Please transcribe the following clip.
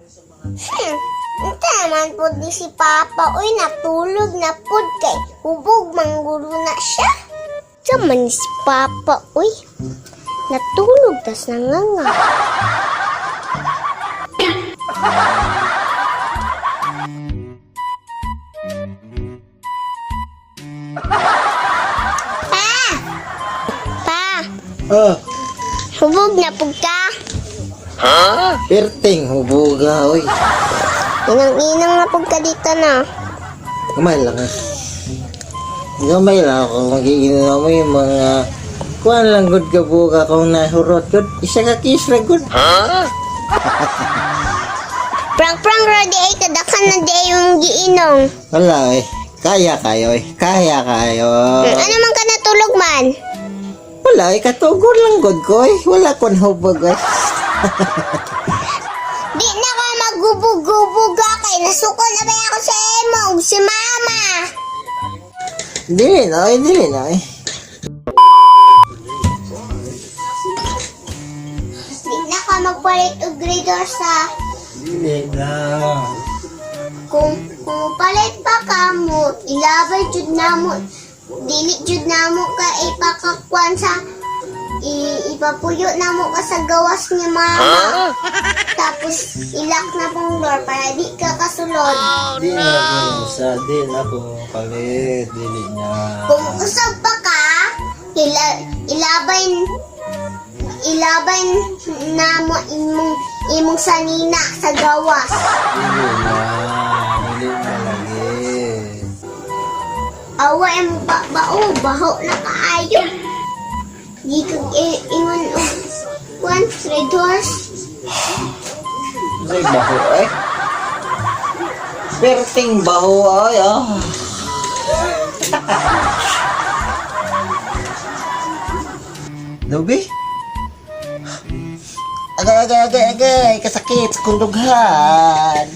Unta naman pud ni si Papa, uy, natulog na pud kay hubog mangguro na siya. Sa man ni si Papa, uy, natulog tas nanganga. Pa! Pa! Oh, Hubog na pud ka. perting hubuga, oy. Inang-inang na pud ka dito na. Gamay lang ah. Gamay lang ako. Magiinom mo yung mga kuan lang gud ka buka kung nahurot gud. Isa ka kiss ra gud. Prang-prang ra di ay kadakan na di ay yung giinom. Wala eh. Kaya kayo eh. Kaya kayo. Ano man ka natulog man? Wala eh. Katugod lang gud ko eh. Wala kon hubog eh. Di na ka magubog-gubog ka kay nasukol na ba ako sa imo ug si mama. Dili na eh. Dili na eh. Di na ka magpalit og grader sa Dili na. Kung palit pa ka mo, ilabay jud namo. Dili jud namo ka ipakakwan sa ipapuyo namo ka sa gawas ni mama. Tapos ilak na pong door para di ka kasulod. Di na ko sa. Di na ko palit. Dili na. Kung usab pa ka, ilabay ilabay namo imong imong sanina sa gawas. Dili na. Dili na lagi. Awa imong bao, baho na kaayo. Di kag ingon og one three doors. Say baho eh. Perting baho ay ah. Dobi? Agay, agay, agay, agay! Kasakit sa kundughan!